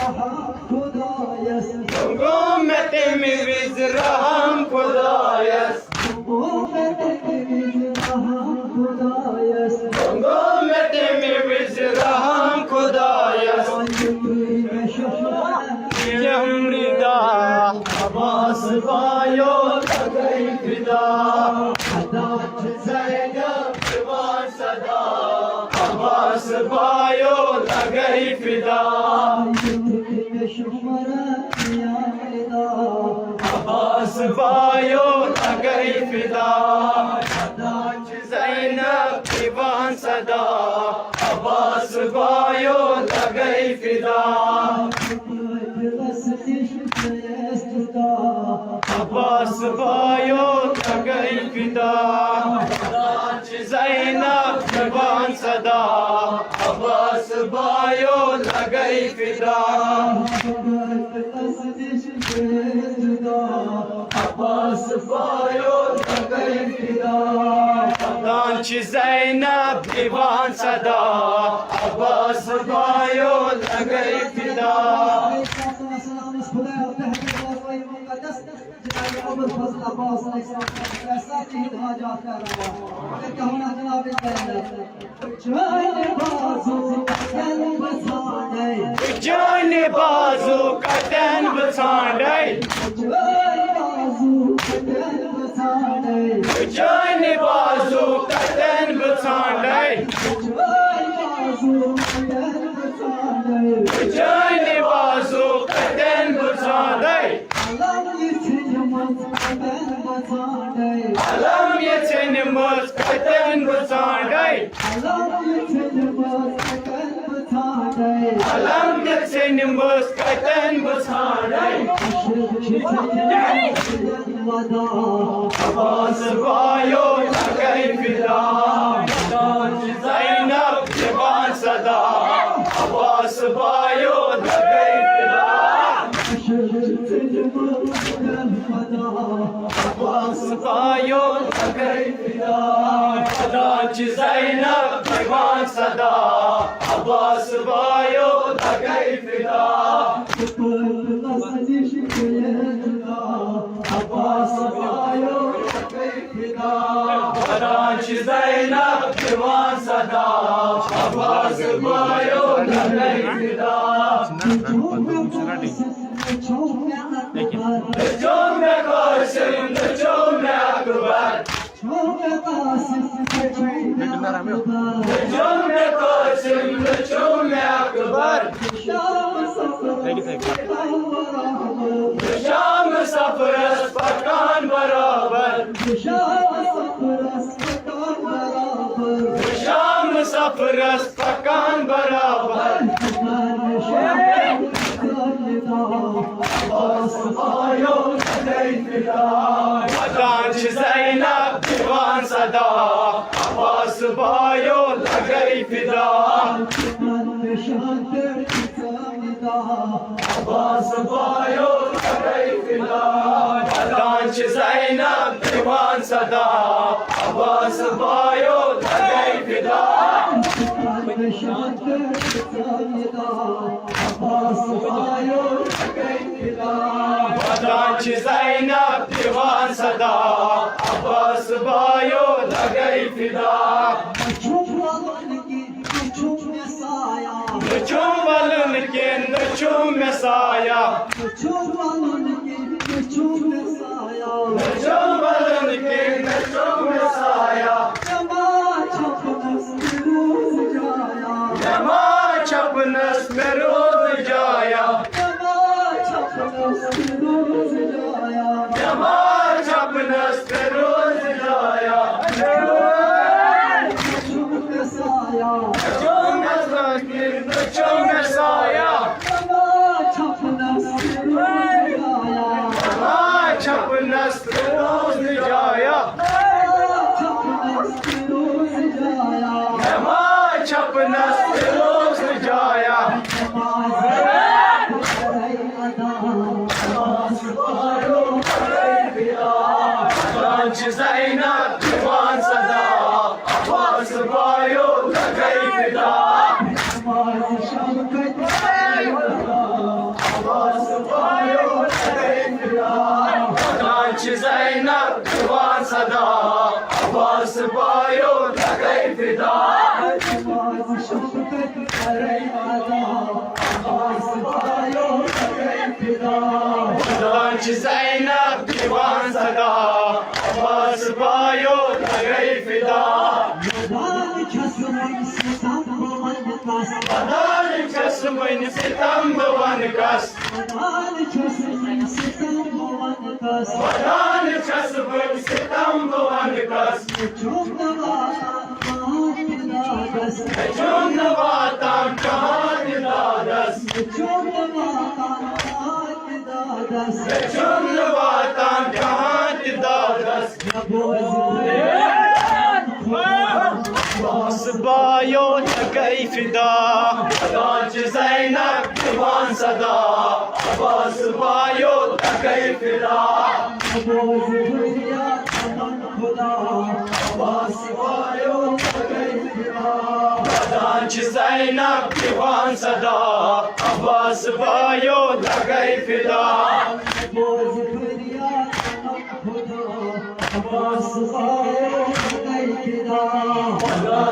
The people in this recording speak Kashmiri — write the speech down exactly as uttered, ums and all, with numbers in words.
خۄدایَس۔ گوٚو مےٚ تَمہِ وِزِ رحم خۄدایَس۔ گوٚو مےٚ تَمہِ وِزِ رحم خۄدایَس۔ گوٚو مےٚ تَمہِ وِزِ رحم خۄدایَس۔ یُتھُے مےٚ شۄنٛگ یِم رِدا۔ عباس بایو لگے فدا۔ خدا چھِ زینب دِوان صدا۔ عباس بایو لگے فدا۔ عباس بایو لگے فدا۔ خدا چھِ زینب دِوان صدا۔ عباس بایو لگے فدا۔ عباس بایو لگے فدا۔ خدا چھِ زینب دِوان صدا۔ عباس بایو لگے فدا۔ عباس بایو لگے فدا۔ خدا چھِ زینب دِوان صدا۔ عباس بایو لگے فدا۔ جناب ابو الفضل عباس علیہ السلام کا پیسہ کی حاجات کر رہا ہوں۔ اگر کہوں نا جناب زینب۔ چانہِ بازو کتٮ۪ن بہٕ ژھانڈے۔ چانہِ بازو کتٮ۪ن بہٕ ژھانڈے۔ چانہِ بازو کتٮ۪ن بہٕ ژھانڈے۔ چانہِ بازو کتٮ۪ن بہٕ ژھانڈے۔ چانہِ بازو کتٮ۪ن بہٕ ژھانڈے۔ چانہِ بازو کتٮ۪ن بہٕ ژھانڈے۔ علم یہِ ژھیٚنمٕژ کتٮ۪ن بہٕ ژھانڈے۔ علم یہِ ژھیٚنمٕژ کتٮ۪ن بہٕ ژھانڈے۔ علم یہِ ژھیٚنمٕژ کتٮ۪ن بہٕ ژھانڈے۔ علم یہِ ژھیٚنمٕژ کتٮ۪ن بہٕ ژھانڈے۔ عاشق چھِ ژےٚ ودا۔ عباس بایو لگے فدا۔ زینب دِوان صدا۔ عباس بایو لگے فدا۔ عاشق چھِ ژےٚ ودا۔ عباس بایو لگے فدا۔ خدا چھِ زینب دِوان صدا۔ عباس بایو لگے فدا۔ عباس بایو لگے فدا۔ خدا چھِ زینب دِوان صدا۔ عباس بایو لگے فدا۔ نہ چھُ مےٚ قاسم، نہ چھُ مےٚ اکبر۔ نہ چھُ مےٚ قاسم، نہ چھُ مےٚ اکبر۔ شام سفرس پکان برابر۔ شام سفرس پکان برابر۔ عباس بایو لگے فدا۔ وطن چھِ زینب دِوان صدا۔ عباس بایو لگے فدا۔ عباس بایو لگے فدا۔ وطن چھِ زینب دِوان صدا۔ عباس بایو لگے فدا۔ عباس بایو لگے فدا۔ وطن چھِ زینب دِوان صدا۔ عباس بایو لگے فدا۔ نہ چھُم ولُن کِنہٕ نہ چھُم مےٚ سایہ۔ نہ چھُم ولُن کِنہٕ نہ چھُم مےٚ سایہ۔ نہ چھُم ولُن کِنہٕ نہ چھُم مےٚ سایہ۔ نہ چھُم ولُن کِنہٕ نہ چھُم مےٚ سایہ۔ مےٚ ما چھپنس مےٚ روز جایا۔ مےٚ ما چھپنس مےٚ روز جایا۔ مےٚ ما چھپنس مےٚ روز جایا۔ مےٚ ما چھپنس مےٚ روز جایا۔ نہ چھُم مےٚ سایہ۔ نہ چھُم مےٚ سایہ۔ نہ چھُم مےٚ سایہ۔ مےٚ ما چھپنس مےٚ روز جایا۔ مےٚ ما چھپنس مےٚ روز جایا۔ مےٚ ما چھپنس مےٚ روز جایا۔ مےٚ ما چھپنس مےٚ روز جایا۔ نماز پرے ادا۔ وطن چھِ زینب دِوان صدا۔ عباس بایو لگے فدا۔ نماز شب کتہِ پرے ادا۔ بایو لگے فدا۔ عباس شفقت کرے ادا، عباس بایو لگے فدا۔ ودان چھ زینب دِوان صدا، عباس بایو لگے فدا۔ ودان چھس وۄنۍ ستم بہٕ ونہٕ کس۔ ودان چھس وۄنۍ ستم بہٕ ونہٕ کس۔ ودان چھس وۄنۍ ستم بہٕ ونہٕ کس۔ ودان چھس وۄنۍ ستم بہٕ ونہٕ کس۔ مےٚ چھُم نہٕ واتان کانٛہہ تہِ دادس۔ مےٚ چھُم نہٕ واتان کانٛہہ تہِ دادس۔ مےٚ چھُم نہٕ واتان کانٛہہ تہِ دادس۔ مےٚ چھُم نہٕ واتان کانٛہہ تہِ دادس۔ مےٚ بوز عباس بایو لگے فدا۔ ودان چھ زینب دِوان صدا، عباس بایو لگے فدا۔ بوز فریاد تمن خدا، عباس بایو لگے فدا۔ ودان چھ زینب دِوان صدا، عباس بایو لگے فدا۔ بوز فریاد تمن خدا، عباس بایو لگے فدا۔